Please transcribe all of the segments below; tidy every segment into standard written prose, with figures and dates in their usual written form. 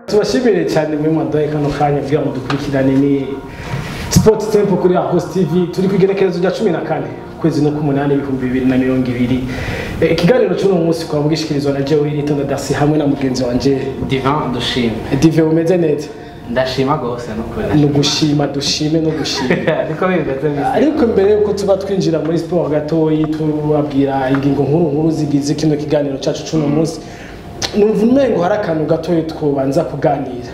Tubashimire cyane mwe mwaduhaye kano kanya kugira ngo dukurikirane. Ni Sport Temple kuri Host TV. Turi ku igenekerezo rya 14 kwezi no k'umunani 2020. Ikiganiro cy'uno munsi kwa mugishikirizwa na Joe Iritonda Darcy hamwe na mugenzi wanje Divin Dushime. Divin, umeze neza? Ndashima gose no kubera. Ni ugushima, dushime no gushima. Niko bimeze bise. Ariko mbere yuko tuba twinjira muri sport gatoyi, tubabwira ingingo nkuru nkuru zigize kino kiganiro cyacu c'uno munsi, numva umengo hari akantu gatoyi twobanza kuganira.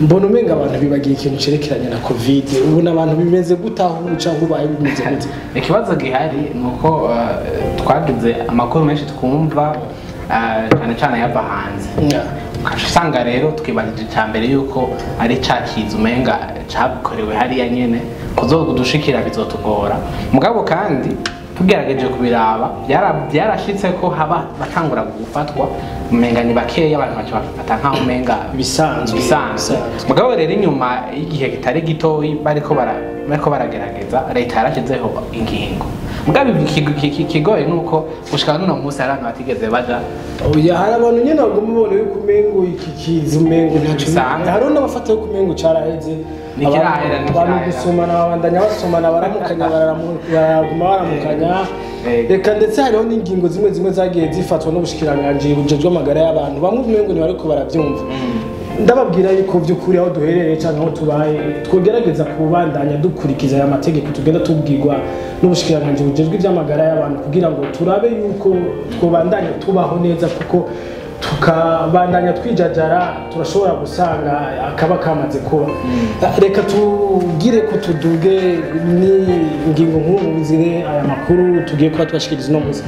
Mbona umengo abantu bibagiye ikintu cerekeranye na Covid. Ubu abantu bimeze gute aho uca, ubaye bimeze gute? Ikibazo gihari ni uko twagize amakuru menshi twumva, cyane cyane yava hanze. Ukaca usanga rero twibajije icya mbere yuko ari ca kiza umenga cakorewe hariya nyene, kuzodushikira bizotugora. Mugabo kandi tugerageje kubiraba, byarashitse ko haba batangura gufatwa, umenga ni bakeya, abantu baca bafata nkaho umenga bisanzwe. Bisanzwe. Mugabo rero inyuma y'igihe kitari gitoyi bariko baragerageza, leta yarashyizeho ingingo. Mugabo ikigoye ni uko gushika n'uno munsi hari abantu batigeze baja. Oya, hari abantu nyene baguma babona yuko umengo iki kiza umengo ntaco. Bisanzwe. Hariho n'abafata yuko umengo caraheze. Ntikirahera, Abantu ntikirahera. gusomana babandanya basomana, baramukanya, baraguma baramukanya. Reka ndetse hariho n'ingingo zimwe zimwe zagiye zifatwa n'ubushikiranganji bujejwe amagara y'abantu, bamwe umengo ntibariko baravyumva. Ndababwira yuko by'ukuri aho duherereye cyangwa aho tubaye twogerageza kubandanya dukurikiza aya mategeko tugenda tubwirwa n'ubushikiranganji bujejwe iby'amagara y'abantu, kugira ngo turabe yuko twobandanya tubaho neza, kuko tukabandanya twijajara turashobora gusanga akaba kamaze kuba. Reka tugire ko tuduge n'ingingo nkuru zire aya makuru tugiye kuba tubashikiriza uno munsi.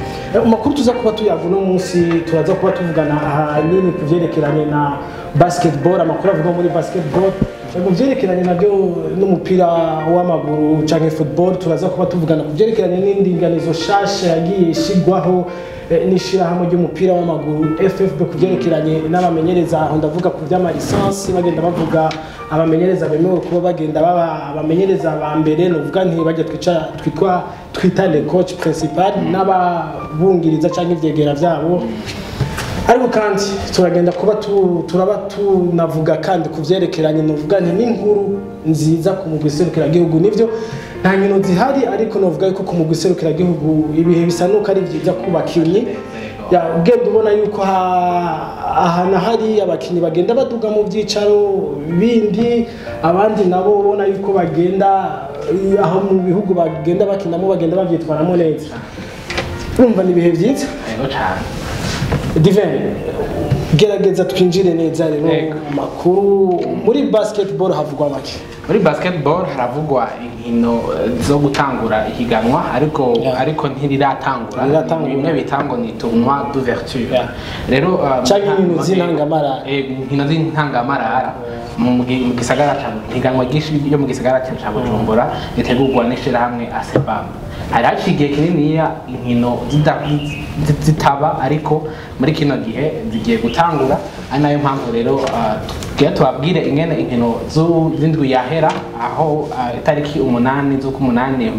Amakuru tuza kuba tuyaga uno munsi, turaza kuba tuvugana ahanini ku vyerekeranye na basketball, amakuru avuga muri basketball. Mu vyerekeranye nabyo n'umupira w'amaguru canke football, turaza kuba tuvugana ku vyerekeranye n'indinganizo shasha yagiye ishigwaho n'ishirahamwe ry'umupira w'amaguru FFB ku vyerekeranye n'abamenyereza. Aho ndavuga ku vy'ama licence, bagenda bavuga abamenyereza bemewe kuba bagenda baba abamenyereza ba mbere, novuga nti bajya twica twitwa twita le coach principal n'ababungiriza canke ivyegera vyabo. Ariko kandi turagenda kuba turaba tunavuga kandi ku vyerekeranye, novuga nti n'inkuru nziza ku mugwi serukiragihugu. Nivyo, nta nkino zihari, ariko novuga yuko ku mugwi serukiragihugu ibihe bisa nuko ari vyiza ku bakinyi. Ya, ugenda ubona yuko aha na hari abakinyi bagenda baduga mu byicaro bindi, abandi nabo ubona yuko bagenda aho mu bihugu bagenda bakinamo bagenda bavyitwaramo neza. Urumva ni ibihe vyiza. Yego cyane. Divin, gerageza twinjire neza rero Yego. mu makuru. Muri basketball havugwa make? Muri basketball haravugwa inkino zo gutangura ihiganwa, ariko ariko ntiriratangura. Ntiriratangura. Ni bimwe bita ngo ni tournoi d'ouverture. Rero Canke inkino z'intangamarara. Inkino z'intangamarara mu gisagara ca higanwa ryinshi ryo mu gisagara ca Bujumbura ritegurwa n'ishirahamwe ASEBAM. Hari haciye igihe kininiya inkino zitaba, ariko muri kino gihe zigiye gutangura, ari nayo mpamvu rero tugira tubabwire ingene inkino z'indwi yahera, aho itariki 8 z'ukumunani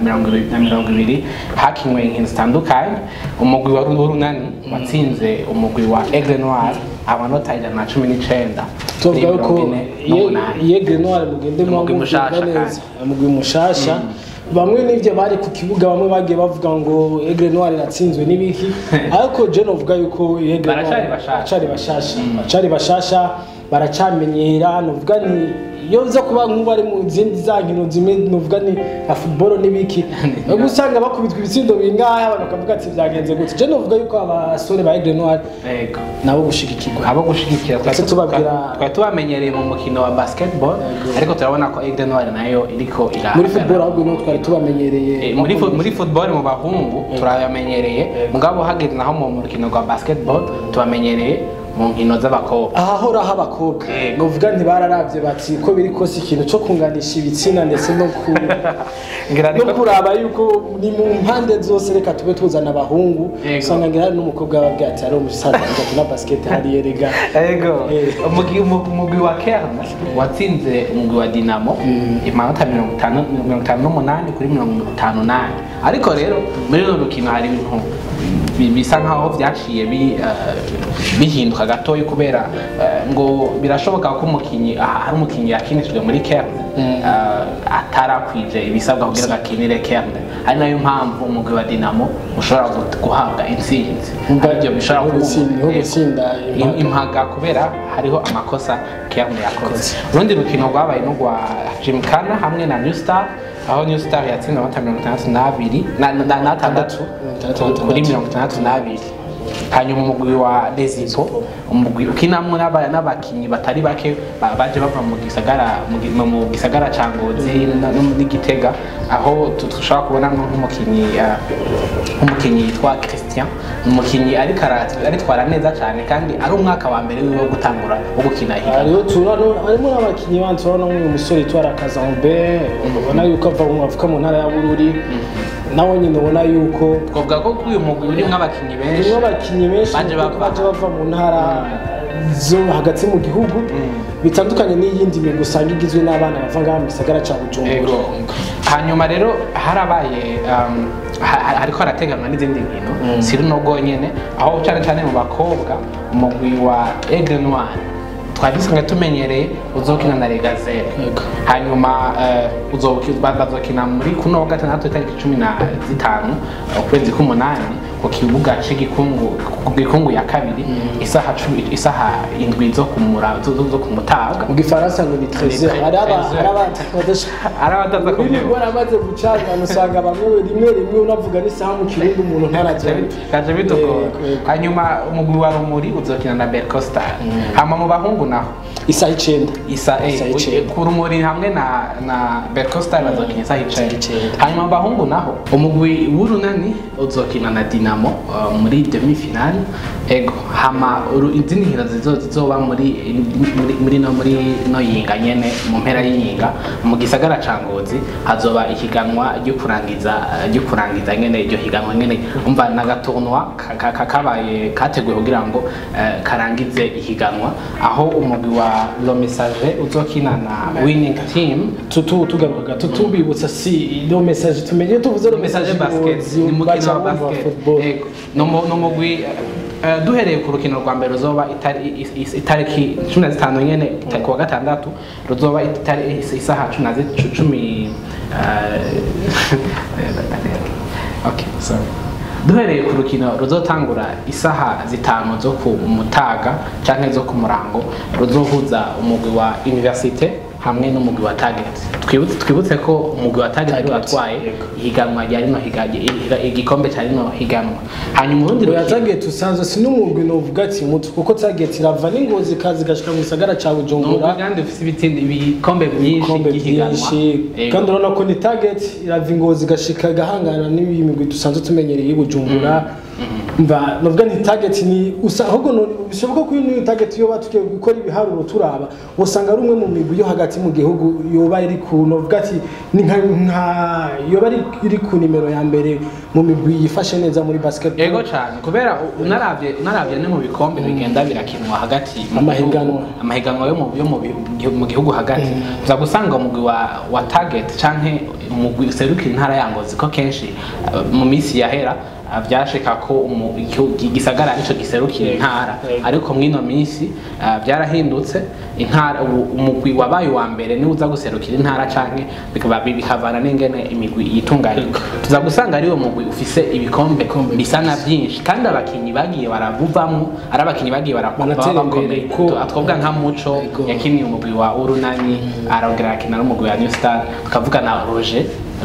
2020 hakinwe inkino zitandukanye. Umugwi wa Urunani watsinze umugwi wa Aigle Noir amanota 119 Tuvuga kuri yuko 48. Aigle Noir mugende Umugwi mushasha. Neza, umugwi mushasha. Bamwe n'ivyo bari ku kibuga, bamwe bagiye bavuga ngo Aigle Noir iratsinzwe n'ibiki, ariko je novuga yuko Aigle Noir Baracari bashasha. Baracari bashasha, baracari bashasha, baracamenyera. Novuga ni iyo nza kuba nk'ubu ari mu zindi za nkino zimwe, novuga ni nka football n'ibiki, ubwo usanga bakubitwa ibitsindo bingahe, abantu bakavuga ati byagenze gute. Je novuga yuko abasore ba Aigle Noir nabo gushigikirwa. Abo gushigikira. Ndetse tubabwira- Twari tubamenyereye mu mukino wa basketball, ariko turabona ko Aigle Noir nayo iriko ira Muri football ahubwo niho twari tubamenyereye. Muri football mu bahungu turabamenyereye, mugabo hageze naho mu mukino rwa basketball tubamenyereye mu nkino z'abakobwa. Ahahoraho abakobwa. Yego. Novuga ntibararavye bati ko biri kose ikintu co kunganisha ibitsina ndetse no ku Ngira no niko kuraba yuko ni mu mpande zose, reka tube tuzana abahungu. Yego. Usanga ngira hari n'umukobwa wababwiye ati hari umusaza wanjye akina basket hariya erega. Ego. Umugwi wa Kern watsinze umugwi wa Dinamo imanota 58 kuri 58. Ariko rero muri runo rukino hari ibintu Bisa nkaho vyaciye bihinduka gatoyi, kubera ngo birashoboka ko umukinyi, aha hari umukinyi yakinishijwe muri Kerne atarakwije ibisabwa kugira ngo akinire Kerne, ari nayo mpamvu umugwi wa Dinamo ushobora guhabwa intsinzi. Aribyo bishobora niho kuba gutsinda impaga. Impaga, kubera hariho amakosa Kerne yakoze. Urundi rukino rwabaye n'urwa Gymkhana hamwe na New Star, aho New Star yatsinze amanota 62 na 6 kuri 62. Hanyuma umugwi wa Lezipo, umugwi ukinamwo n'abakinyi batari bake baje bava mu gisagara mu gisagara ca Ngozi no muri Gitega, aho dushobora kubona nk'umukinyi yitwa Christian, umukinyi ariko aritwara neza cyane, kandi ari umwaka wa mbere wiwe wo gutangura wo gukina ihiganwa. Hariho turano, harimo n'abakinyi bandi turabona, nk'uyu musore yitwa Rakazambe, ubona yuko ava mu avuka mu ntara ya Bururi, nawe nyine ubona yuko Twavuga ko kuri uyu mugwi urimwo abakinyi benshi harimo abakinyi benshi baje baje bava mu ntara zo hagati mu gihugu, bitandukanye n'iyindi migwi usanga igizwe n'abana bava ngaha mu gisagara ca Bujumbura. Ego. Hanyuma rero harabaye hariko harateganwa n'izindi nkino, si runo rwonyene, aho cyane cyane mu bakobwa umugwi wa Aigle Noir twari dusanzwe tumenyereye uzokina na Regazere. Hanyuma bazokina muri kuno wa gatandatu, itariki 15 ukwezi k'umunani, ku kibuga c'igikungu, ku Gikungu ya kabiri, isaha 10, isaha 7 zo kumura zo kumutaga. Mu gifaransa ngo ni 13. Ni hari 13. Hari ari abataza ururimi kubyumva. rwaramaze gucangana, usanga bamwe rimwe rimwe unavuga n'isaha mu Kirundi umuntu ntarabyumva. Gaje bitugora. Yego. Hanyuma umugwi wa Rumuri uzokina na Bercostar. Hama mu bahungu naho Isaha 9. Isa Isaha 9. Ku Rumuri hamwe na Bercostar bazokina isaha 9. 9. Hanyuma mu bahungu naho umugwi w'Urunani uzokina na Dinamo muri demi finale. Ego, hama izindi nkino zizoba muri no yinga nyene, mu mpera y'iyinga, mu gisagara ca Ngozi hazoba ihiganwa ryo kurangiza nyene iryo higanwa nyene. Umva n'agatournoi kabaye kateguwe kugira ngo karangize ihiganwa, aho umugwi wa Le Messager uzokina na Winning Team. Tutu tugaruka gato, tubibutsa si no message tumenye, tuvuze no Message basket ni mukino wa basket. Football. Ego, no mugwi duhereye ku rukino rwa mbere ruzoba itariki 15 nyene, kuwa gatandatu, ruzoba isaha 10, okay, sorry, duhereye ku rukino ruzotangura isaha 5 zo ku mutaga canke zo ku murango, ruzohuza umugwi wa Université hamwe n'umugwi wa Target. Twibutse ko umugwi wa Target ari Target, watwaye yego. ihiganwa rya rino igikombe cya rino higanwa. Hanyuma urundi Oya, rukino Target usanzwe si n'umugwi novuga ati muto, kuko Target irava n'Ingozi kazi gashika mu gisagara ca ni umugwi Bujumbura. kandi ufise ibikombe byinshi Ibikombe by'ihiganwa. byinshi. Yego. Kandi urabona ko ni Target irava Ingozi igashika, igahangana n'imigwi dusanzwe tumenyereye i Bujumbura. Mva novuga ni Target ni usa ahubwo bishoboka ko uyu Target yoba tugiye gukora ibiharuro turaba, usanga ari umwe mu migwi yo hagati mu gihugu yoba iri ku, novuga ati ni nka yoba iri ku nimero ya mbere mu migwi yifashe neza muri basketball. Yego cyane, kubera unaravye no mu bikombe bigenda birakinwa hagati mu Amahiganwa. gihugu, amahiganwa yo mu gihugu hagati, uza gusanga umugwi wa Target canke umugwi userukira intara ya Ngozi, ko kenshi mu minsi yahera vyashika ko igisagara arico giserukira intara, ariko mw'ino minsi byarahindutse. Intara ubu umugwi wabaye uwa mbere niwe uza guserukira intara, canke bikaba bikavana n'ingene imigwi yitunganya. Tuza gusanga ariwo mugwi ufise ibikombe bisa na byinshi, kandi abakinyi bagiye baravuvamwo ari abakinyi bagiye Banatera baba imbere bakomeye. Twavuga nka Muco yakiniye umugwi wa Urunani, arongera akina n'umugwi wa New Star. Tukavuga na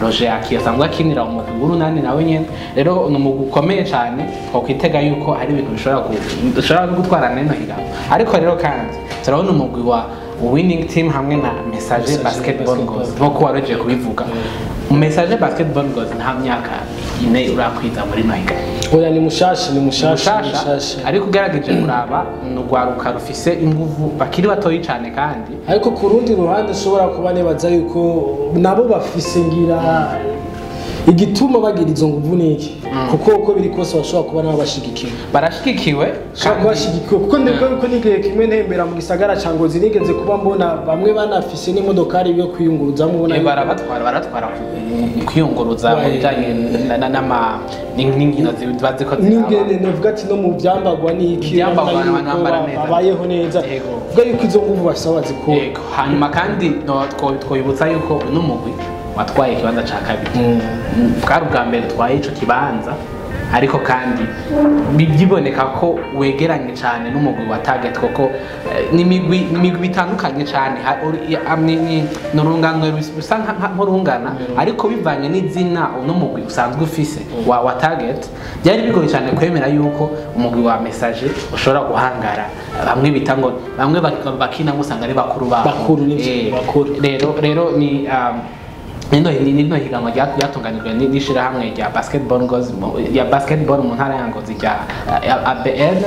Roger Aki asanzwe akinira umugwi w'Urunani nawe nyene. Rero ni umugwi ukomeye cyane, twakwitega yuko hari ibintu bishobora no gutwara neno higanwa. Ariko rero kandi turabona umugwi wa Winning Team hamwe na Messager Messager Basketball Basketball. Ngozi, nkuko waroje kubivuga. Messager Basketball Ngozi nta myaka 4 urakwiza muri no higanwa. Oya, ni mushasha, ni mushasha, ni Mushasha, mushasha. ariko ugerageje kuraba ni urwaruka rufise inguvu, bakiri batoyi cyane kandi Ariko ku rundi ruhande ushobora kuba nibaza yuko nabo bafise ngira igituma bagira izo nguvu niki, kuko uko biri kose bashobora kuba nabo bashigikiwe. Barashigikiwe. Bashobora kuba bashigikiwe, kuko ndebwa yuko n'igihe kimwe ntembera mu gisagara ca Ngozi nigeze kuba mbona bamwe banafise n'imodokari yo kwiyunguruzamo, ubona Barabatwara, baratwara kwiyunguruza mu bijyanye N'inkino ziba ziko ziraba. N'ingene novuga ati no mu byambagwa n'iki, Ivyambagwa urabona abantu yuko bambara neza. Babayeho neza. Uvuga yuko izo nguvu bafise aho bazikura. Yego. Hanyuma kandi twobibutsa yuko uno mugwi watwaye ikibanza ca kabiri, bwari ubwa mbere utwaye ico kibanza, ariko kandi byiboneka ko wegeranye cyane n'umugwi wa Target, kuko n'imigwi itandukanye cyane. Ni urunganwe rusa nk'urungana, ariko bivanye n'izina uno mugwi usanzwe ufise wa Target, byari bigoye cyane kwemera yuko umugwi wa Messager ushobora guhangara bamwe bita ngo bamwe bakina ngo usanga ari bakuru babo. Bakuru, nivyo, bakuru. Rero ni nino higanwa ryatunganijwe n'ishirahamwe rya basketball Ngozi, rya basketball mu ntara ya Ngozi rya ABN.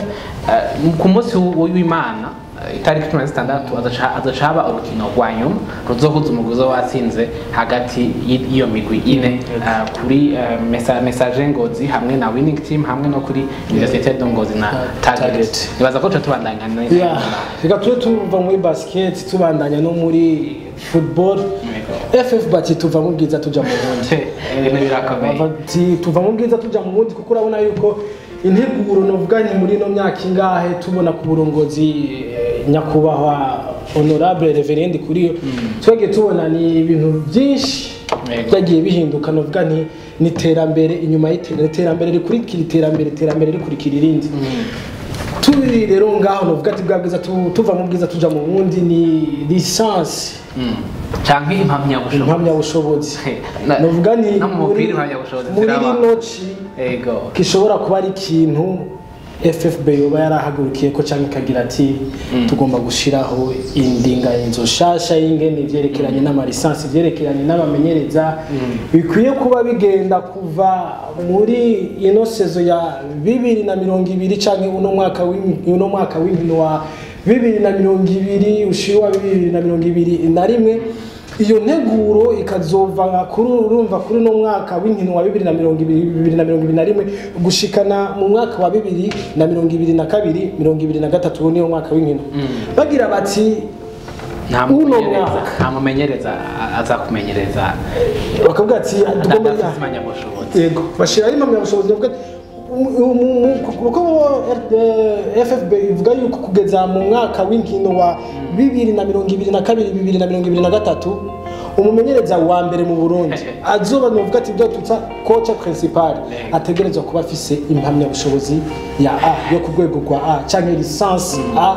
Ku munsi w'Imana, itariki 16, azoca haba urukino rwa nyuma ruzohuza umugwi uzoba watsinze hagati y'iyo migwi ine, kuri Messager Ngozi hamwe na Winning Team, hamwe no kuri Université de Ngozi na Target. Target. Nibaza ko tuca tubandanya Yeah. Reka tube tuva muri basket tubandanya no muri football. FF bati tuva mu bwiza tuja mu bundi. Ibintu birakomeye. Bati tuva mu bwiza tuja mu bundi, kuko urabona yuko integuro novuga ni muri ino myaka ingahe tubona ku burongozi, nyakubahwa honorable reverend kuri yo, twagiye tubona ni ibintu byinshi byagiye bihinduka. Novuga nti ni iterambere inyuma y'iterambere, iterambere rikurikira iterambere, iterambere rikurikira irindi. Turi rero ngaho novuga ati bwa bwiza tuva mu bwiza tuja mu bundi ni licence Canke impamyabushobozi. Impamyabushobozi. Novuga ni No mu mupira impamyabushobozi muri ziraba. rino ci gishobora kuba ari ikintu FFB yoba yarahagurukiye ko, cyangwa ikagira ati tugomba gushiraho indinganizo nshasha y'ingene ivyerekeranye n'ama licences, ivyerekeranye n'abamenyereza bikwiye kuba bigenda kuva muri ino saison ya 2020 canke uno mwaka w'inkino wa 2020 ushira wa 2021. Iyo nteguro ikazova kuri, urumva, kuri uno mwaka w'inkino wa 2020, 2021 gushikana mu mwaka wa 2022, 23, uwo niwo mwaka w'inkino. Bagira bati Nta uno mumenyereza mwaka. Nta mumenyereza aza kumenyereza Bakavuga ati tugomba adafite impamyabushobozi. Yego, bashiraho impamyabushobozi. Bavuga ati, kuko FFB ivuga yuko kugeza mu mwaka w'inkino wa 2022, 2023, umumenyereza wa mbere mu Burundi azoba, novuga ati ibyo tutsa coach principal, ategerezwa kuba afise impamyabushobozi ya A, yo ku rwego rwa A canke licence A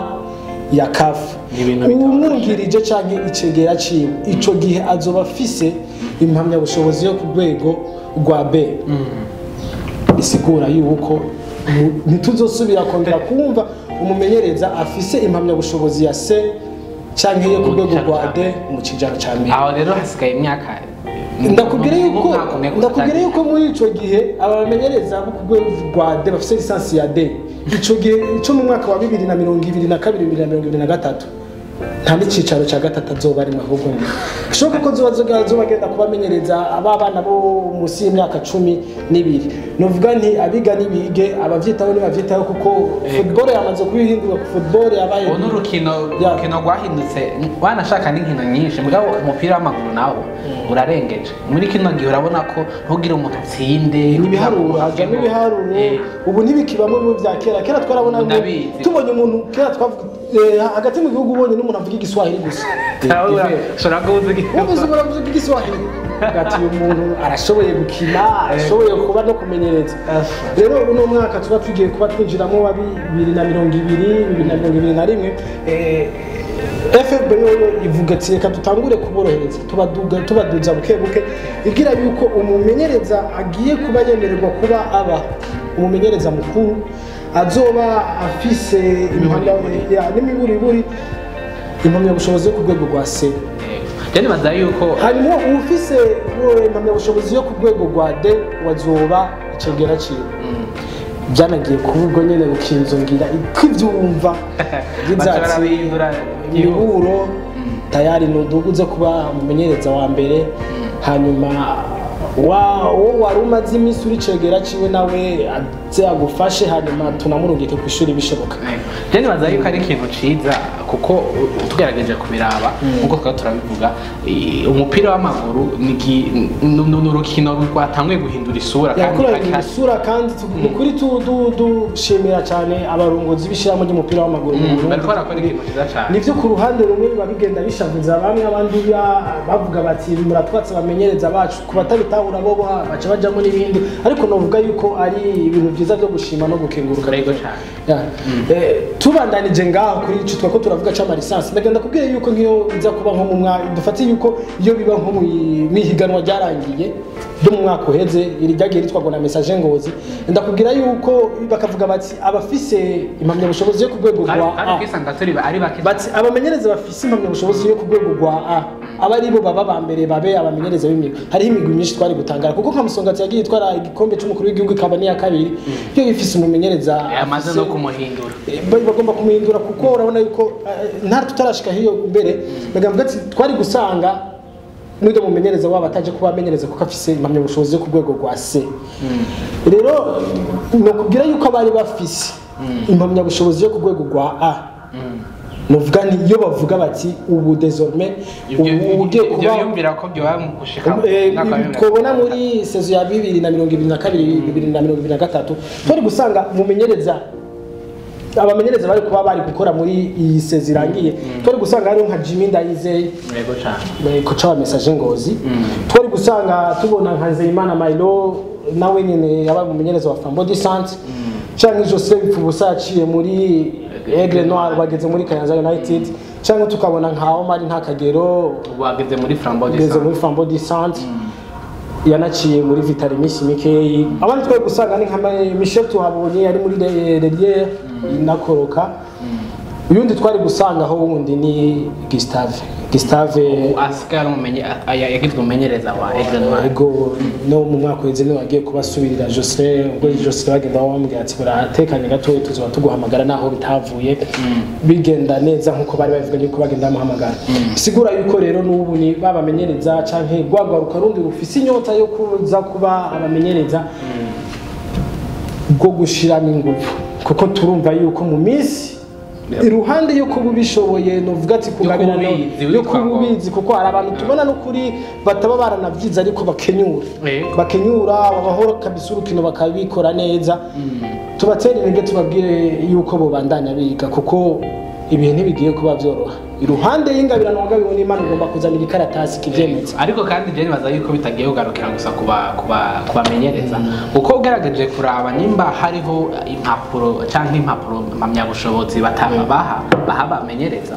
ya CAF. Ni ibintu bitoroshe. Umwungirije canke icegera ciwe ico gihe azoba afise impamyabushobozi yo ku rwego rwa B. Isigura yuko ntituzosubira kongera kumva umumenyereza afise impamyabushobozi ya C canke yo ku rwego rwa D mu kijaro ca mbere. Aho rero hasigaye imyaka Ndakubwira yuko umwaka umwe gusa. Ndakubwira yuko muri ico gihe abamenyereza bo ku rwego rwa D bafise licence ya D ico gihe ico mu mwaka wa 2022, 2023, nta n'icicaro cya gatatu azoba arimwo, ahubwo ni bishoboka ko zoba agenda kubamenyereza aba bana bo munsi y'imyaka 12. Novuga nti abiga nibige, abavyitaho nibavyitaho, kuko football yamaze kubihindura. Football yabaye Ubu n'urukino urukino rwahindutse, wanashaka n'inkino nyinshi, mugabo umupira w'amaguru nawo urarengeje muri kino gihe. Urabona ko ntugire umuntu atsinde Ni ibiharuro, hajamo ibiharuro. Ubu ntibikibamo mu bya kera. Kera twarabona ngo Ndabizi. tubonye umuntu kera twavuga, hagati mu gihugu ubonye n'umuntu avuga igiswahili gusa, ushobora kuba uzi wumvise umuntu avuga igiswahili ati uyu muntu arashoboye gukina, arashoboye kuba no kumenyereza. Rero uno mwaka tuba tugiye kuba twinjiramo wa 2020, 2021, FFB yoyo ivuga ati reka dutangure kuborohereza, tubaduga tubaduza buke buke, igira yuko umumenyereza agiye kuba yemererwa kuba aba umumenyereza mukuru azoba afise n'imiburiburi impamyabushobozi yo ku rwego rwa C. Rero nibaza yuko Hanyuma ufise uwo impamyabushobozi yo ku rwego rwa D wazoba icegera ciwe. Byanagiye kuba ubwo nyene bukinzongira ikivyumva. Baca barabihindura. Imiburo tayari nuduguze kuba umumenyereza wa mbere, hanyuma wa uwo wari umaze iminsi uri cegera ciwe nawe aze agufashe, hanyuma tunamurungike ku ishuri bishoboka. Rero nibaza yuko ari ikintu ciza. Kuko tugerageje kubiraba nkuko twari turabivuga, umupira w'amaguru ni urukino rwatanguye guhindura isura kandi yakuranye isura, kandi nukuri dushimira cyane abarongozi b'ishyirahamwe ry'umupira w'amaguru mu Burundi. Bariko barakora ikintu cyiza cyane. Nivyo, ku ruhande rumwe biba bigenda bishavuza bamwe, abandi bavuga bati muratwatse bamenyereza bacu, ku batabitahura bo baca bajamo n'ibindi, ariko novuga yuko ari ibintu byiza byo gushima no gukenguruka. Yego cyane. Ya. Tubandanije ngaho kuri ico twako turavuga c'ama licence, ndagenda kubwira yuko nk'iyo biza kuba nko mu mwaka, dufate yuko iyo biba nko mu ihiganwa ryarangiye ryo mu mwaka uheze, iri ryagiye ritwarwa na Message Ngozi, ndakubwira yuko bakavuga bati abafise impamyabushobozi yo ku rwego rwa kandi A, kwisanga turi ari bake. Bati abamenyereza bafise impamyabushobozi yo ku rwego rwa A aba aribo baba ba mbere babe abamenyereza b'imigwi. Hariho imigwi myinshi twari gutangara, kuko nka Musongati yagiye itwara igikombe c'umukuru w'igihugu ikaba n'iya kabiri, iyo ifise umumenyereza yamaze no kumuhindura. Bagomba kumuhindura, kuko urabona yuko nta tutarashika hiyo mbere, bakavuga ati twari gusanga n'uyo mumenyereza wabo ataje kuba amenyereza kuko afise impamyabushobozi yo ku rwego rwa C. Rero nokubwira yuko abari bafise impamyabushobozi yo ku rwego rwa A, nuvuga nti iyo bavuga bati ubu désormais ubu ugiye Ibyo kuba yumvira ko byoba mu gushika mu mwaka wa twabona muri saison ya 2022 2023, twari gusanga mumenyereza, abamenyereza bari kuba bari gukora muri iyi saison irangiye, twari gusanga hariho nka Jimmy Ndayizeye, Yego cyane. Koca wa Message Ngozi, twari gusanga tubona nka Nzeyimana Mailo, nawe nyene yabaye umumenyereza wa Flambeau du Centre, canke Joseph Bipfubusa yaciye muri Aigle Noir bageze muri Kayanza United, canke tukabona nka Omar Ntakagero wageze muri Flambeau du ugeze Centre. Muri Flambeau du Centre, yanaciye muri Vitali iminsi mikeyi. Abandi twari gusanga ni nka Michel Tuhabonye yari muri Relier inakoroka. Uyundi twari gusanga aho wundi ni Gustave. Asigaye ari yagizwe umumenyereza wa Aigle Noir. Ego, no mu mwaka uheze niwe wagiye kubasubirira Jocelyn, ubwo Jocelyn bagenda bamubwira ati baratekanye gatoya, tuzoba tuguhamagara, naho bitavuye bigenda neza nkuko bari babivuga yuko bagenda bamuhamagara. Sigura yuko rero n'ubu ni babamenyereza canke rwagwaruka rundi rufise inyota yo kuza kuba abamenyereza bwo gushiramo ingufu, kuko turumva yuko mu minsi iruhande yo kuba ubishoboye, novuga ati kugabirana ubizi, yo witwa kuba ngo. ubizi, kuko hari abantu tubona n'ukuri bataba baranavyize ariko bakenyura, bakenyura babahora kabisa urukino bakabikora neza. Tubatere intege, tubabwire yuko bobandanya biga, kuko ibihe ntibigiye kuba vyoroha. Iruhande y'ingabirano wagabiwe n'Imana, ugomba kuzana igikaratasi kivyemeza. Ariko kandi je nibaza yuko bitagiye kugarukira gusa kubamenyereza, kuko ugerageje kuraba nimba hariho impapuro canke impapuro mpamyabushobozi baha baha bamenyereza,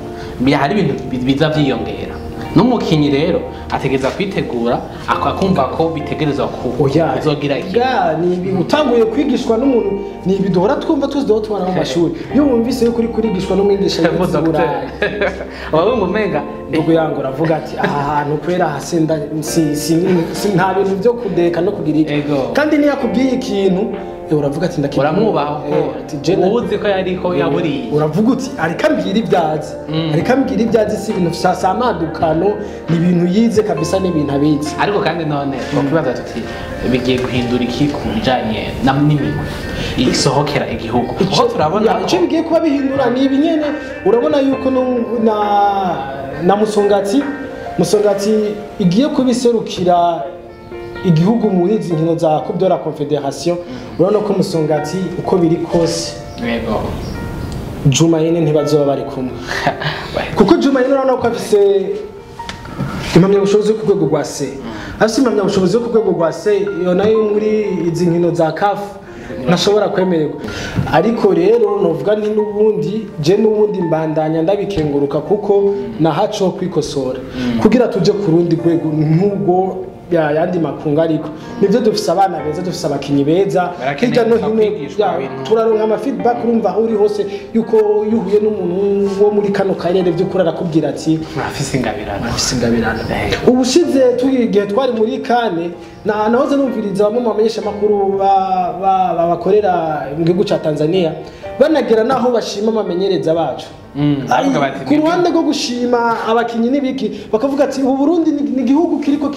hari ibintu biza vyiyongera. N'umukinyi rero ategereza kwitegura, akumva ko bitegerezwa ku Oya, kuzogira ikintu. Ga, ni ibi utanguye kwigishwa n'umuntu, ni ibi duhora twumva tuzi, duhora tubona mu mashuri. Iyo wumvise yuko uri kurigishwa n'umwigisha yize i Burayi, waba umenga ndugu yangu, uravuga ati aha hantu kwera hasi nta bintu byo kudeka no kugira iki. Ego. Kandi niyo akubwiye ikintu, uravuga ati ndakibona. Uramwubaha ko Ati je uzi ko yariko yaburiye. Uravuga uti ariko ambwira ibyazi, ariko ambwira ibyazi, si ibintu si amadukano, ni ibintu yize kabisa, ni ibintu abizi. Ariko kandi none twakwibaza tuti bigiye guhindura iki ku bijanye n'imigwi isohokera igihugu, kuko turabona Ya, icyo bigiye kuba bihindura ni ibi nyene. Urabona yuko na Musongati igiye kubiserukira igihugu muri izi nkino za Coupe de la Confédération. Urabona ko Musongati uko biri kose, Yego. Juma yene ntibazoba bari kumwe, kuko Juma yene urabona ko afise impamyabushobozi yo ku rwego rwa C, afise impamyabushobozi yo ku rwego rwa C, iyo nayo muri izi nkino za CAF ntashobora kwemererwa. Ariko rero novuga nti n'ubundi je n'ubundi mbandanya ndabikenguruka, kuko nahaco kwikosora kugira tuje ku rundi rwego nk'ubwo yandi makungu. Ariko nivyo, dufise abana beza, dufise abakinyi beza Barakeneye hirya no gusa hino. kwigishwa Ya, ibintu. turaronka ama feedback, urumva aho uri hose yuko iyo uhuye n'umuntu wo muri kano karere, by'ukuri arakubwira ati murafise ingabirano. Afise ingabirano. Ubushize turi igihe twari muri kane. Na nahoze numviriza bamwe mu bamenyesha makuru bakorera mu gihugu ca Tanzania banagera naho bashima amamenyereza bacu. Ku ruhande rwo gushima abakinyi n'ibiki bakavuga ati ubu Burundi ni igihugu kiriko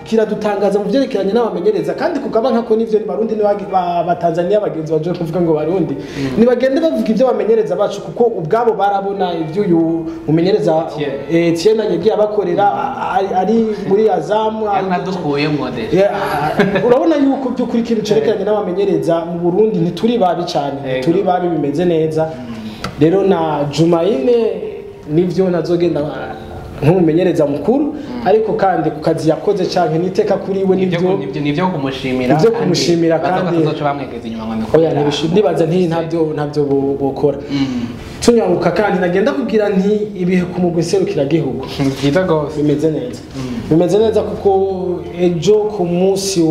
kiradutangaza mu vyerekeranye n'abamenyereza, kandi kugaba nkako nivyo ni Barundi ba Tanzania bagenzi baje kuvuga ngo Barundi nibagende bavuga ivyo bamenyereza bacu, kuko ubwabo barabona ivyo uyu mumenyereza Etienne yagiye abakorera ari muri Azam yanadukuye mode. Urabona yuko by'ukuri kintu cerekeranye n'abamenyereza mu Burundi ntituri babi cyane, ntituri babi, bimeze neza. Rero na Jumaine nivyo nazogenda nk'umumenyereza mukuru, ariko kandi ku kazi yakoze canke niteka kuri we nivyo kumushimira, nivyo kumushimira, kandi bazoca bamwegeza inyuma ngo oya nibaza nti ntavyo bokora. Tunyaruka kandi nagenda kugira nti ibihe ku mugwi serukiragihugu byiza gose bimeze neza, bimeze neza kuko ejo ku munsi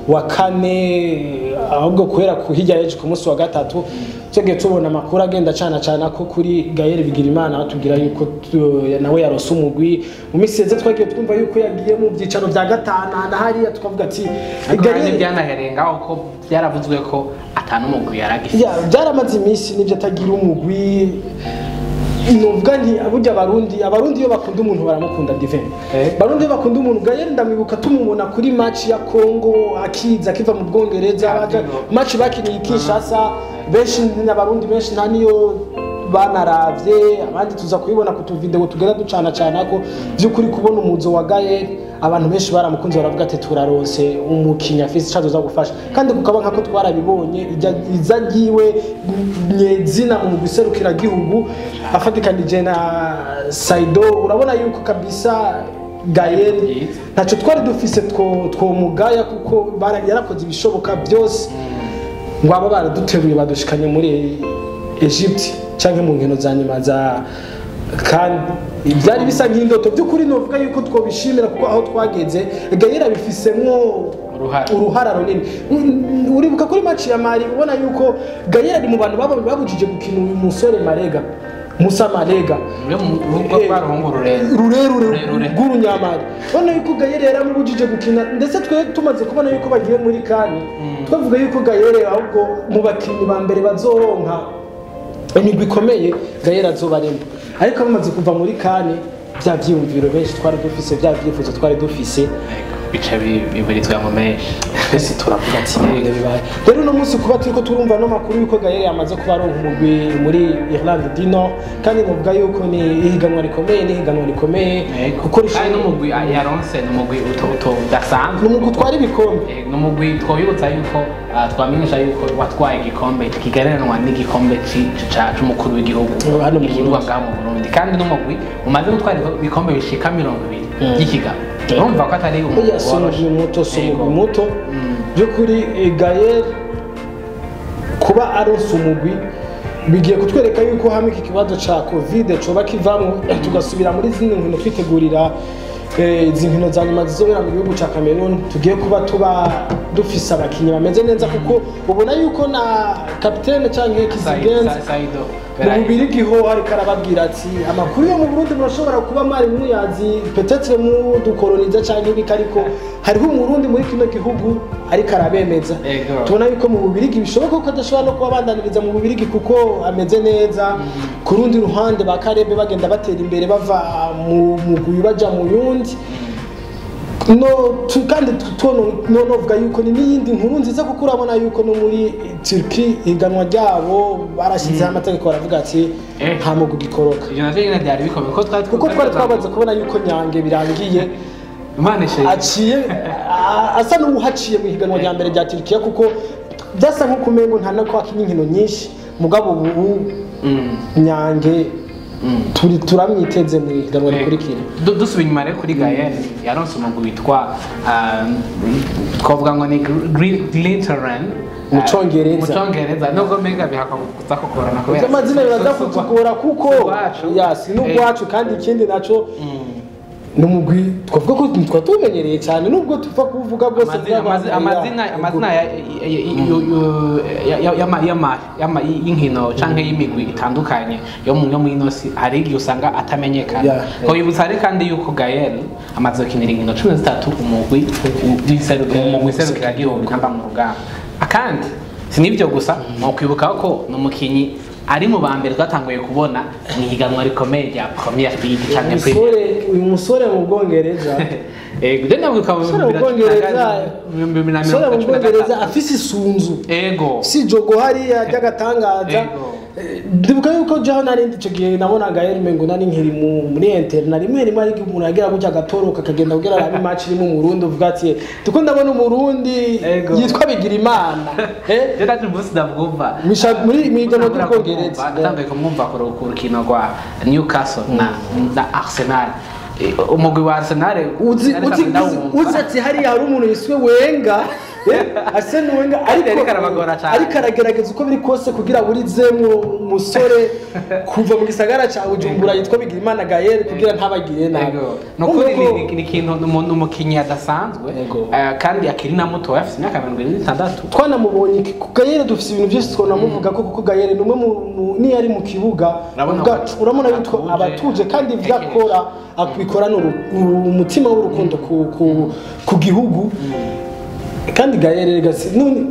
wa kane, ahubwo kuhera ku hirya ejo ku munsi wa gatatu tugiye tubona amakuru agenda cana cana ko kuri Gaël Bigirimana batubwira yuko nawe yarose umugwi. Mu minsi yeze twagiye twumva yuko yagiye mu byicaro vya gatanu na hariya, tukavuga ati Gaël byanaherenga uko byaravuzwe ko atanu umugwi yaragifise. Byaramaze iminsi nivyo atagira umugwi. Novuga nti burya abarundi iyo bakunda umuntu baramukunda divin. Barundi bakunda umuntu. Gaël ndamwibuka tumubona kuri match ya Congo akiza akiva mu Bwongereza, match bakiniye Kinshasa, benshi n'abarundi benshi nta niyo banaravye, abandi tuza kubibona ku tuvideo tugera ducana cana ko by'ukuri kubona umuzo wa Gaël abantu benshi baramukunze, baravuga ati turarose umukinya afise icazo za gufasha, kandi kukaba nkako twarabibonye iza giwe nyezina mu guserukira gihugu afatikanije na Saido. Urabona yuko kabisa Gaël ntaco twari dufise twomugaya kuko yarakoze ibishoboka byose ngo aba baraduteruye badushikanye muri Egypte canke mu nkino za nyuma za kandi byari bisa nk'indoto by'ukuri. Novuga yuko twobishimira kuko aho twageze Gaël abifisemwo uruhara runini. Uribuka kuri match ya Mali ubona yuko Gaël ari mu bantu babujije gukina uyu musore Marega, Musa Marega rurerure rw'urunyamari. Ubona yuko Gaël yaramubujije gukina, ndetse twe tumaze kubona yuko bagiye muri kani twavuga yuko Gaël ahubwo mu bakinyi ba mbere bazoronka imigwi ikomeye Gaël azobarimo, ariko bamaze kuva muri kane bya byiyumviro benshi twari dufise, bya byifuzo twari dufise bica biburizwa mu menshi, twese turavuga ati bibaye. Rero uno munsi kuba turiko turumva no makuru yuko Gaël yamaze kuba aronka umugwi muri Irlande du Nord, kandi novuga yuko ni ihiganwa rikomeye, ni ihiganwa rikomeye kuko kandi n'umugwi yaronse n'umugwi udasanzwe, n'umugwi utwara ibikombe, n'umugwi twabibutsa yuko twamenyesha yuko watwaye igikombe kigereranwa n'igikombe c'umukuru w'igihugu gikinirwa ngaha mu Burundi, kandi n'umugwi umaze gutwara ibikombe bishika 20 by'ikigabo. Urumva ko atari umugwi muto, si umugwi muto by'ukuri. Gaël kuba aronse umugwi bigiye kutwereka yuko hamwe iki kibazo ca Covid coba kivamwo tugasubira muri zindi nkino twitegurira izi nkino za nyuma zizobera mu gihugu ca Cameroon, tugiye kuba tuba dufise abakinyi bameze neza, kuko ubona yuko na capitaine canke Kizigenza mu Bubirigi ho ariko arababwira ati amakuru yo mu Burundi murashobora kuba mwari muyazi peut-être mudukoloniza canke ibiki, ariko hariho umurundi muri kino gihugu ariko arabemeza. Tubona yuko mu Bubirigi bishoboka ko adashobora no kuba bandaniriza mu Bubirigi kuko ameze neza. Ku rundi ruhande ba Karebe bagenda batera imbere bava mu mugwi baja mu yundi. No kandi no novuga yuko ni n'iyindi nkuru nziza kuko urabona yuko no muri Turkey iganwa ryabo barashizeho amategeko baravuga ati nta mugwi gikoroka. Ivyo navyo nyene byari bikomeye kuko twari twabaze kubona yuko Nyange birangiye aciye asa n'uhaciye mu higanwa rya mbere rya Turkiya, kuko byasa nko kumengo nta no kwakinya inkino nyinshi, mugabo ubu Nyange turamwiteze mu higanwa rikurikira. Dusubiye inyuma rero kuri Gaël yaronse umugwi witwa twavuga ngo ni Glitteren mu Congereza, nubwo mbega bihaka kuza kugorana kubera amazina biraza kutugora kuko yasi n'ugwacu, kandi ikindi naco N'umugwi twavuga ko twatumenyereye cyane nubwo tuva kuvuga bwose amazina y'inkino canke y'imigwi itandukanye yo mu inosi hari igihe usanga atamenyekana. Ko yibutsa ari kandi yuko Gael amaze gukinira inkino 13 umugwi w'iserukiragihugu Intamba mu rugamba. Akandi si nibyo gusa, no kwibuka ko n'umukinyi ari mu bambere twatanguye kubona mu higanwa rikomeye rya Premier League canke Premier. Uyu musore mu Bwongereza ego ndabwibuka mu Bwongereza afise isunzu ego si jogo hariya ry'agatangaza. Ndibuka yuko jaho nari ico gihe nabona Gael Mengo nari nkiri muri interna rimwe rimwe ari umuntu agera gutya agatoroka akagenda kugira arabe match irimo Umurundi uvuga ati tuko ndabona Umurundi yitwa Bigirimana. Je ndaje umunsi ndabwumva muri migano y'Ubwongereza ndatanguye kumwumva ku rukino rwa Newcastle na Arsenal. Umugwi wa Arsenal uzi ati hariya hari umuntu yiswe Wenga Arsene Wenger ariko aragerageza uko biri kose kugira burizemwo umusore kuva mu gisagara ca Bujumbura yitwa Bigirimana Gael kugira ntabagire nabi. Nukuri ni ikintu umukinyi adasanzwe kandi akiri na muto afite imyaka 76. Twanamubonye Gael dufise ibintu byinshi twanamuvuga ko kuko Gael ni umwe ni yari mu kibuga urabona yuko abatuje kandi ivyo akora akubikora umutima w'urukundo ku gihugu. Kandi Gael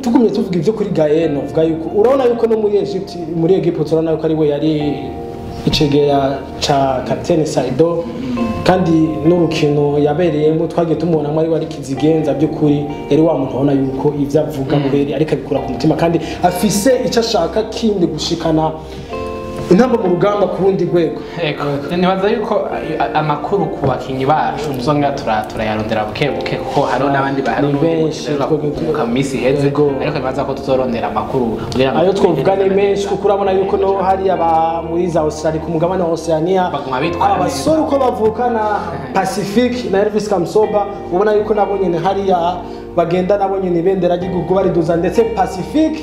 tugumye tuvuga ivyo kuri Gael novuga yuko urabona yuko no muri Egypt muri Egypt urabona yuko ari we yari icegera ca Capitaine Saido kandi n'urukino yabereyemo twagiye tumubonamo ari wari kizigenza by'ukuri yari wa muntu ubona yuko ivyo avuga kweri ariko abikura ku mutima kandi afise ico ashaka kindi gushikana intamba mu rugamba ku rundi rwego. Ego nibaza yuko amakuru ku bakinyi bacu tuzonga turayarondera buke buke kuko hariho n'abandi bahari benshi mu minsi iheze, ariko nibaza ko tuzorondera amakuru ayo twovuga ni menshi kuko urabona yuko no hari aba muri za Australia ku mugabane wa Oceania abasore uko bavukana Pacific na Elvis Kamsoba ubona yuko nabo nyene hariya bagenda nabo nyene ibendera ry'igihugu bariduza ndetse Pacific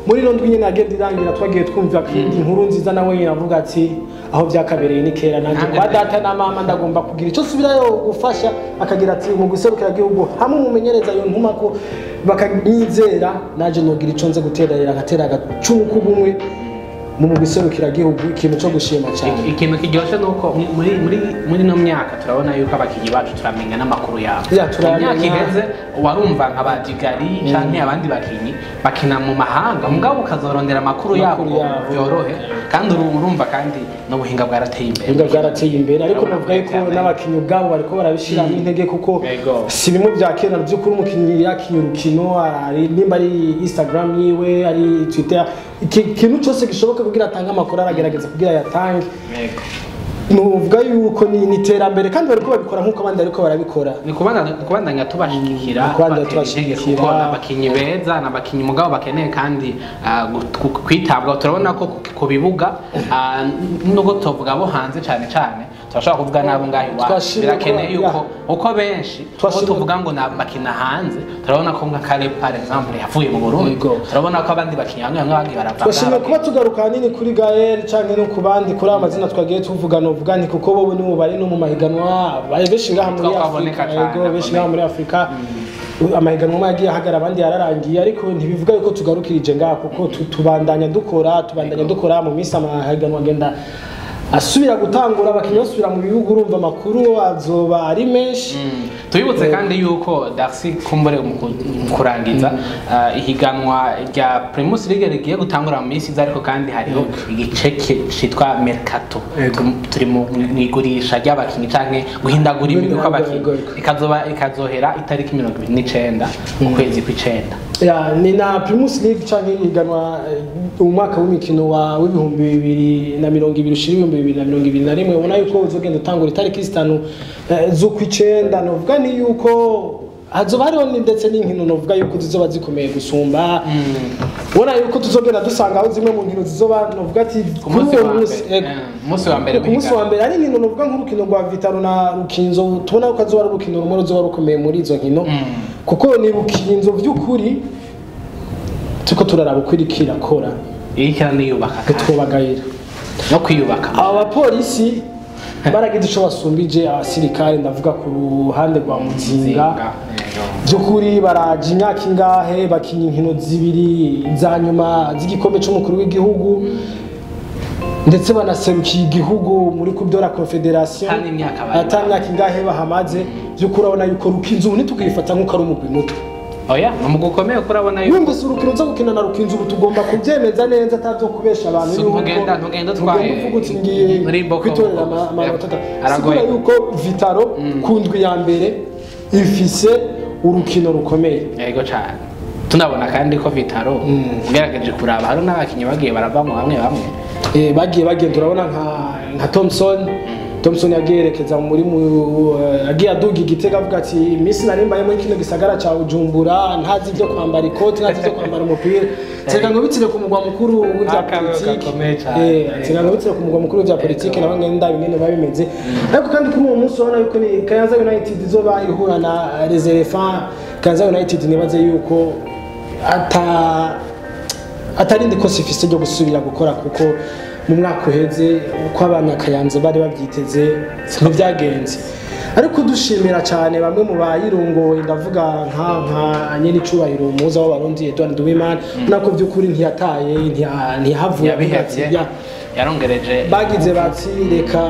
muri rondo nyene agenda irangira twagiye twumva inkuru nziza nawe nyene avuga ati aho byakabereye ni kera nanje kwa data na mama ndagomba kugira ico subirayo gufasha akagira ati mu guserukira gihugu hamwe mumenyereza yo ntuma ko bakanyizera naje nogira ico nze guterera agatera agacumu kubumwe mu guserukira gihugu ikintu cyo gushima cyane. Ikintu kiryoshe nuko muri no myaka turabona yuko abakinyi bacu turamenya n'amakuru yabo. Imyaka iheze warumva nka Badigari canke abandi bakinyi bakina mu mahanga mugabo ukazorondera amakuru yabo byorohe kandi urumva kandi n'ubuhinga bwarateye imbere. Ubuhinga bwarateye imbere ariko navuga yuko n'abakinyi ubwabo bariko barabishiramo intege kuko si bimwe bya kera by'ukuri umukinyi yakinye urukino ari nimba ari Instagram yiwe ari Twitter ikintu cyose gishoboka kugira atanga amakuru aragerageza kugira yatange. Nuvuga yuko ni iterambere kandi bariko babikora nkuko abandi ariko barabikora. Ni kubandanya tubashigikira kuko abakinyi beza n'abakinyi mugabo bakeneye kandi kwitabwaho. Turabona ko ku bibuga nubwo tuvuga bo hanze cyane cyane turashobora kuvuga nabo ngaho iwacu birakeneye yuko uko benshi tuvuga ngo bakina hanze turabona ko nka Caleb par exemple yavuye mu Burundi turabona ko abandi bakinyi bamwe bamwe bagiye barava. Twashimye kuba tugaruka hanini kuri Gael canke no ku bandi kuri amazina twagiye tuvuga novuga nti kuko bo ni mu bari no mu mahiganwa benshi ngaha muri Afrika ego benshi ngaha muri Afrika amahiganwa yagiye ahagara abandi yararangiye ariko ntibivuga yuko tugarukirije ngaha kuko tubandanya dukora mu minsi amahiganwa agenda asubira gutangura abakinyi basubira mu bihugu urumva amakuru azoba ari menshi. Tubibutse kandi yuko Darcy kumbure mu kurangiza ihiganwa rya Primus League rigiye gutangura mu minsi iza ariko kandi hariho igice citwa Mercato turi mu igurisha ry'abakinyi canke guhindagura imigwi kw'abakinyi ikazohera itariki 29 mu kwezi kw'icenda. Ya ni na Primus League canke ihiganwa umwaka w'imikino wa 2020 ushira 2021 ubona yuko uzogenda utangura itariki 5 z'ukwicenda novuga ni yuko hazoba hariho ndetse n'inkino novuga yuko zizoba zikomeye gusumba ubona yuko tuzogenda dusanga aho zimwe mu nkino zizoba novuga ati ku munsi wa mbere ari inkino novuga nk'urukino rwa Vitaro na Rukinzo tubona yuko azoba ari urukino rumwe ruzoba rukomeye muri izo nkino kuko ni Rukinzo vy'ukuri tuko turaraba ukwirikira kora irikira niyubaka twobagayira no kwiyubaka. Aba bapolisi Baragize ico basumbije abasirikare, ndavuga ku ruhande rwa Muzinga. By'ukuri baraje imyaka ingahe bakinya inkino zibiri za nyuma z'igikombe c'umukuru w'igihugu, ndetse banaserukiye igihugu muri Coupe de la Confederation. Ata myaka ingahe bahamaze. By'ukuri urabona yuko Rukinzo ubu ntitukifata nk'uko ari umugwi muto. Oya, umugwi ukomeye kuko urabona yuko wumvise urukino uza gukina na Rukinzo ubu tugomba kubyemeza neza atavyo kubesha abantu yuko ntugenda utwaye uvuga uti ngiye kwitorera amanota. Sigura yuko Vitaro ku ndwi ya mbere ifise urukino rukomeye. Yego cyane. Tunabona kandi ko Vitaro ugerageje kuraba hari n'abakinyi bagiye baravamo bamwe bamwe. Bagiye bagenda urabona nka Thompson. Thompson yagiyerekeza muri agiye aduga igitega avuga ati iminsi narimbaye muri kino gisagara ca Bujumbura ntazi ibyo kwambara ikoti, ntazi ibyo kwambara umupira, tsega ngo bitire ku mugwa mukuru w'ivya politiki. Tsega ngo bitire ku mugwa mukuru w'ivya politiki nawe ngenda bimene babimeze. Ariko kandi kuri uwo munsi urabona yuko ni Kayanza United izoba ihura na Les Elephants. Kayanza United nibaze yuko atarindi kosi ifise ryo gusubira gukora kuko mu mwaka uheze uko abanyakayanza bari babyiteze ntibyagenze. Ariko dushimira cyane bamwe mu bayirongoye, ndavuga nka nyene icubahiro umuhuza w'abarundi Edouard Nduwimana, nako by'ukuri ntiyataye ntihavuye yarongereje. Bagize bati reka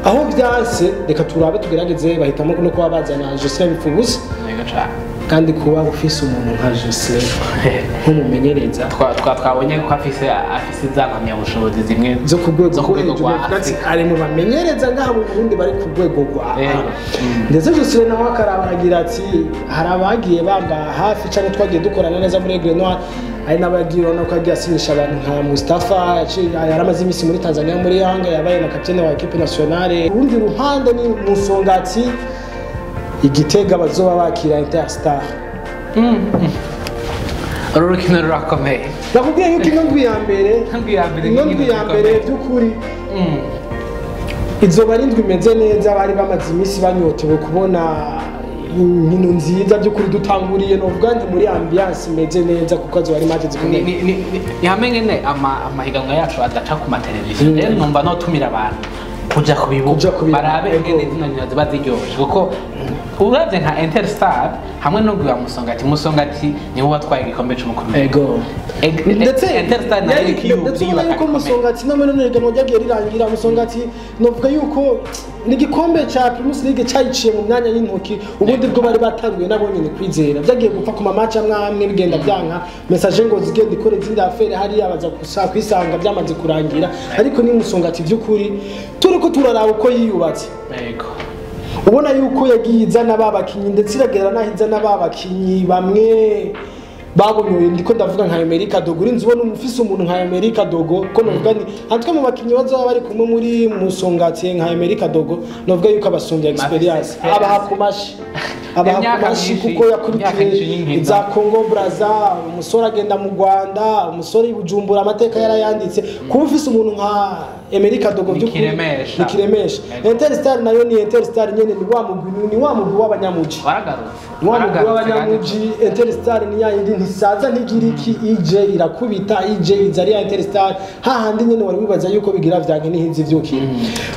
aho byanse reka turabe tugerageze, bahitamo no kuba bazana Jocelyn Bipfubusa. Kandi kuba ufise umuntu nka Jocelyn nk'umumenyereza twabonye ko afise za mpamyabushobozi zimwe zo ku rwego rwa Afrika, ari mu bamenyereza ngaha mu Burundi bari ku rwego rwa A. Ndetse Jocelyn nawe akaraba aragira ati hari abagiye bamba hafi cyane twagiye dukorana neza muri Aigle Noir, ari n'abagiye urabona ko yagiye asinyisha abantu nka Mustafa yaramaze iminsi muri Tanzania muri Yanga, yabaye na kapitene wa equipe nationale. Urundi ruhande ni Musongati Igitega bazoba bakira Interstar. Uru rukino rurakomeye. Nakubwiye yuko ino ndwi ya mbere, ino ndwi ya mbere by'ukuri izoba ari indwi imeze neza, bari bamaze iminsi banyotewe kubona inkino nziza by'ukuri dutanguriye novuga nti muri ambiance imeze neza kuko azoba ari match zikomeye. Ni hamwe nyene amahiganwa yacu adaca ku mateleviziyo. Rero numva notumira abantu kuja ku bibuga barabe ingene zino nkino ziba ziryoshe, kuko uravye nka Interstar hamwe no gwa Musongati, Musongati niwe watwaye igikombe c'umukuru. Ego. Ndetse Interstar na ndetse yuko Musongati no muri higanwa ryagiye rirangira, Musongati novuga yuko n'igikombe ca Primus League cayiciye mu myanya y'intoki, ubundi bwo bari batanguye nabo nyene kwizera byagiye gupfa ku mamaca amwe bigenda byanka message ngo zigenda ikore izindi affaire hariya baza gusa kwisanga byamaze kurangira. Ariko ni Musongati by'ukuri turiko turaraba uko yiyubatse. Ego. Ubona yuko yagiye izana babakinyi ndetse iragera naho izana babakinyi bamwe babonye, ndiko ndavuga nka Amerika Dogo, urinzi ubona umufise umuntu nka Amerika Dogo ko novuga ni antwe mu bakinyi bazoba bari kumwe muri Musongati nka Amerika Dogo, novuga yuko abasumbya experience abaha kumashi kuko yakurikiye za Congo Brazza, umusore agenda mu Rwanda, umusore i Bujumbura amateka yarayanditse. Kuba ufise umuntu nka Amerika Dogo by'ukuri nikiremesha. Interstar nayo ni Interstar nyene, ni wa mugwi w'abanyamuji, ni wa mugwi w'abanyamuji. Interstar ni yindi ntisaza ntigiriki, ije irakubita ije iza ari Interstar hahandi nyene wari wibaza yuko bigira vyanke nihinzi vyukira.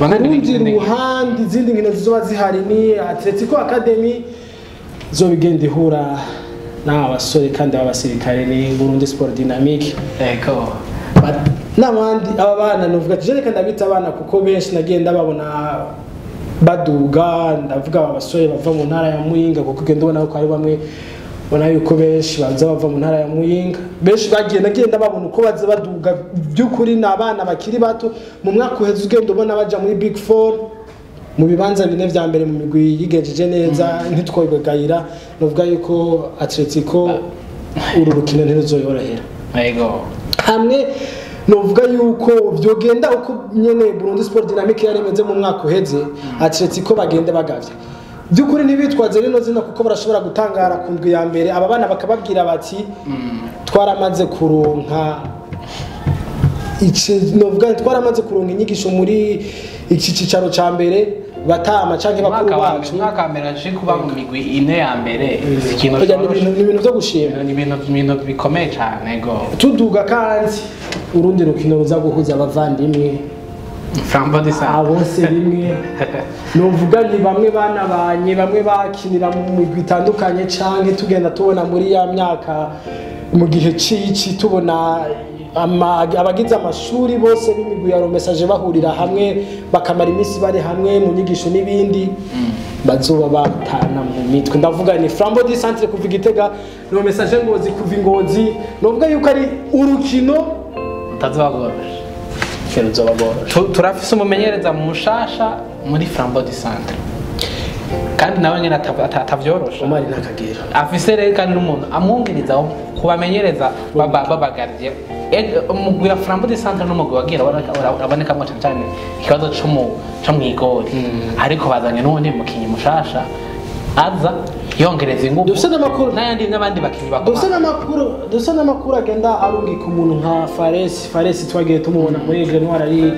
Urundi ruhande izindi nkino zizoba zihari ni Atletico Academy zobigenda ihura n'abasore kandi b'abasirikare ni Burundi Sport Dynamique. Ego. N'abandi aba bana novuga ati reka ndabita abana kuko benshi nagenda babona baduga, ndavuga aba basore bava mu ntara ya Muyinga kuko ugenda ubona ko ari bamwe ubona yuko benshi baza bava mu ntara ya Muyinga, benshi bagiye nagenda babona uko baza baduga by'ukuri ni abana bakiri bato. Mu mwaka uheze ugenda ubona baja muri Big Four mu bibanza bine vya mbere mu migwi yigenjeje neza, ntitwobegayira. Novuga yuko Atletico uru rukino ntiruzoyorohera. Ego. Hamwe novuga yuko vyogenda uko nyene Burundi Sport Dynamique yaremeze mu mwaka uheze, Atletico bagende bagavye by'ukuri ntibitwaze rino zina kuko barashobora gutangara ku ndwi ya mbere aba bana bakababwira bati twaramaze kuronka novuga twaramaze kuronka inyigisho muri iki cicaro ca mbere batama canke bakuru bacu. Mwaka mbere aje kuba mu migwi ine ya mbere ikintu ni ibintu byo gushima, ni ibintu bikomeye cyane. Ego. Tuduga kandi urundi rukino ruza guhuza abavandimwe Flambeau du Centre bose rimwe nuvuga ni bamwe banabanye, bamwe bakinira mu migwi itandukanye, canke tugenda tubona muri ya myaka mu gihe cici tubona abagize amashuri bose b'imigwi ya Message bahurira hamwe bakamara iminsi bari hamwe mu nyigisho n'ibindi, bazoba batana mu mitwe. Ndavuga ni Flambeau du Centre kuva Igitega, no Message Ngozi kuva Ingozi. Novuga yuko ari urukino utazobagorosha. Ruzobagorosha. Turafise umumenyereza mushasha muri Flambeau du Centre, kandi nawe nyene atavyorosha. Omar Ntakagera afise rero kandi n'umuntu amwungiriza kubamenyereza babagardiye. Umugwi wa Flambeau du Centre n'umugwi wagira urabonekamwo cane cane ikibazo co mw'igori, ariko bazanye n'uwundi mukinyi mushasha aza yongereza ingufu Dufise n'amakuru n'ayandi n'abandi bakinyi bakoma. Dufise n'amakuru agenda arungika umuntu nka Fares. Fares twagiye tumubona muri Aigle Noir, ari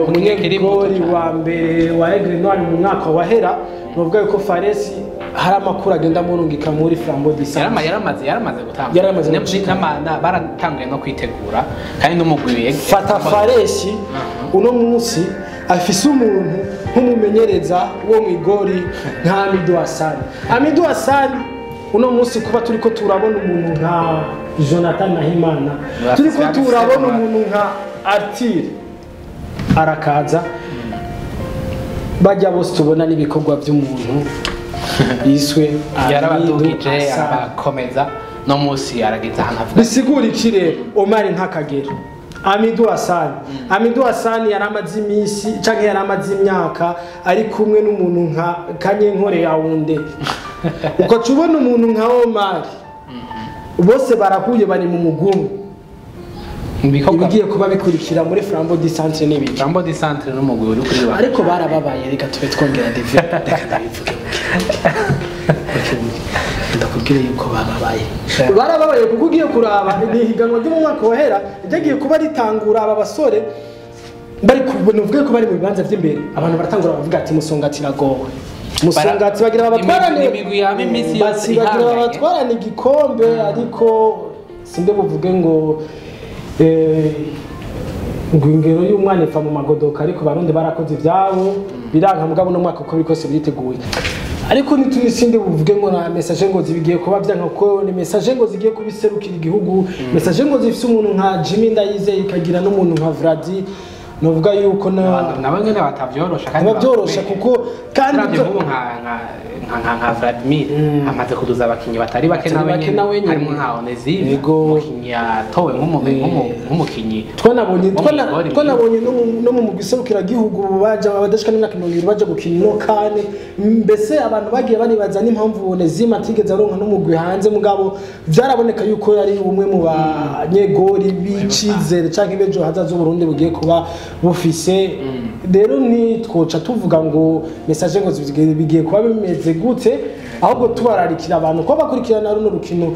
umunyegori wa mbere wa Aigle Noir mu mwaka wahera. Novuga yuko Fares hari amakuru agenda amurungika muri Flambeau du Centre. Yaramaze gutanga. Yaramaze gushika. Baratanguye no kwitegura kandi n'umugwi Fata Fares uno munsi afise umuntu nk'umumenyereza wo mu igori nka Amidou Hassan. Amidou Hassan uno munsi kuba turiko turabona umuntu nka Jonathan Nahimana, turiko turabona umuntu nka Arthur arakaza, bajya bose tubona n'ibikorwa by'umuntu yiswe Amidou Yarabadugije, Hassan. arabakomeza, no munsi arageze ahantu avuga. Bisigura iki rero? Omar Ntakagera, Amidou Hassan, Amidou Hassan yaramaze iminsi canke yaramaze imyaka ari kumwe n'umuntu nka Kanyenkore Yaounde, ukaca ubona umuntu nka Omar, bose barahuye, bari mu mugumu. Ibikorwa Ibigiye kuba bikurikira muri Flambeau du Centre n'ibiki? Flambeau du Centre n'umugwi uri kuri wa Ariko barababaye. Reka tube twongera dive, reka ndabivuge buke, ndakubwire yuko bababaye, barababaye kuko ugiye kuraba ni ihiganwa ryo mu mwaka wahera ryagiye kuba ritangura, aba basore bari kubona, uvuge ko bari mu bibanza by'imbere, abantu baratangura bavuga ati Musongati iragowe, Musongati bagira babatwarane. Imigwi yama iminsi yose Bati bagira ihanganye. babatwarane igikombe, ariko sinde buvuge ngo ngo ingero y'umwana ipfa mu magodoka, ariko Barundi barakoze ibyabo biranka. Mugabo no mwaka uko biri kose biriteguye, ariko ntitunisinde buvuge ngo na Message ngo zibigiye kuba byanka, kuko ni Message ngo zigiye kubiserukira igihugu. Message ngo zifise umuntu nka Jimmy Ndayizeye, ikagira n'umuntu nka Vladi, novuga yuko na Nabo nyene batavyorosha kandi ntibabyorosha bakomeye. Kuko kandi Uravye nk'ubu nka Vladimir amaze kuduza abakinyi batari bake Batari nawe bake nyene, nawe nyene. harimo nka Onesime, Yego. umukinyi yatowe nk'umukinyi twanabonye wo mw'igori. Twanabonye no mu mugwi serukiragihugu baja abadashika n'imyaka 20 baja gukina ino kane. Mbese abantu bagiye banibaza n'impamvu Onesime atigeze aronka n'umugwi hanze, mugabo vyaraboneka yuko yari umwe mu banyegori b'icizere canke b'ejo hazaza Uburundi bugiye kuba bufise. Rero ntitwoca tuvuga ngo Message ngo bigiye kuba bimeze gute, ahubwo tubararikira abantu ko bakurikirana runo rukino.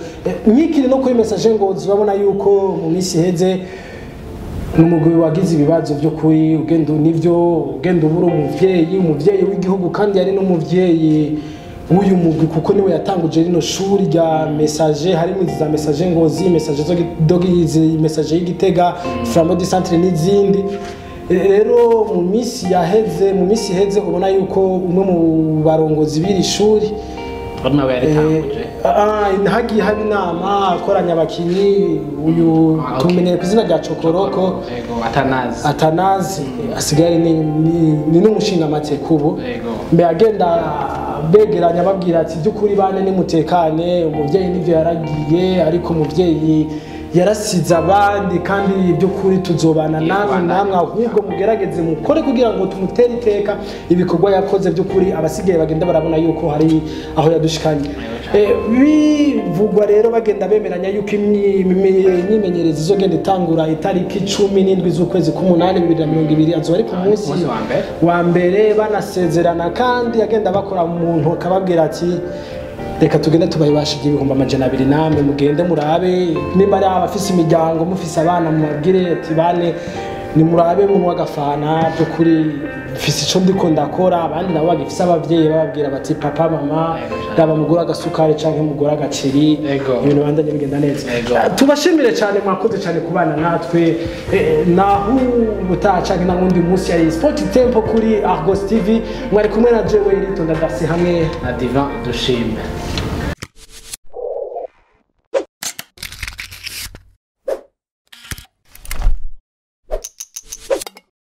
Nkikiri no kuri Message ngo zibabona yuko mu minsi iheze ni umugwi wagize ibibazo byo kuri ugenda nivyo ugenda ubura umuvyeyi w'igihugu, kandi yari n'umuvyeyi w'uyu mugwi kuko niwe yatanguje rino shuri rya Message, harimo izi za Message Ngozi, Message zo dogizi, Message y'Igitega, Flambeau du Centre n'izindi. Rero mu minsi yaheze, mu minsi iheze, ubona yuko umwe mu barongozi b'iri shuri nawe yaritanguje. Hagiye haba inama akoranya abakinyi, uyu tumenyere ku izina rya Cokoroko. Yego, Atanazi. Atanazi asigaye ari ni n'umushingamateka ubu. Mbe agenda begeranya ababwira ati by'ukuri bane nimutekane, umuvyeyi nivyo yaragiye, ariko umuvyeyi yarasize abandi, kandi by'ukuri tuzobana namwe, namwe ahubwo mugerageze mukore kugira ngo tumutere iteka ibikorwa yakoze, by'ukuri abasigaye bagenda barabona yuko hari aho yadushikanye. Bivugwa rero bagenda bemeranya yuko imyimenyerezo izogenda itangura itariki 17 z'ukwezi k'umunani 2020, azoba ari ku munsi Munsi wa mbere. wa mbere. Banasezerana kandi agenda bakora mu ntoki, ababwira ati reka tugende tubayibashije 200,000, namwe mugende murabe nimba ari abafise imiryango, mufise abana, mubabwire ati bane Nimurabe munywa agafana by'ukuri, mfise ico ndiko ndakora. Abandi nabo bagifise abavyeyi bababwira bati: "Papa, mama, raba mugura agasukari canke mugura agaceri." Ibintu bandanye bigenda neza. Tubashimire cyane, mwakoze cyane kubana natwe. Naho ubutaha canke na wundi munsi, yari Sport Tempo kuri Argos TV. Mwari kumwe na jewe Ritonda Darcy hamwe na Divan Dushime.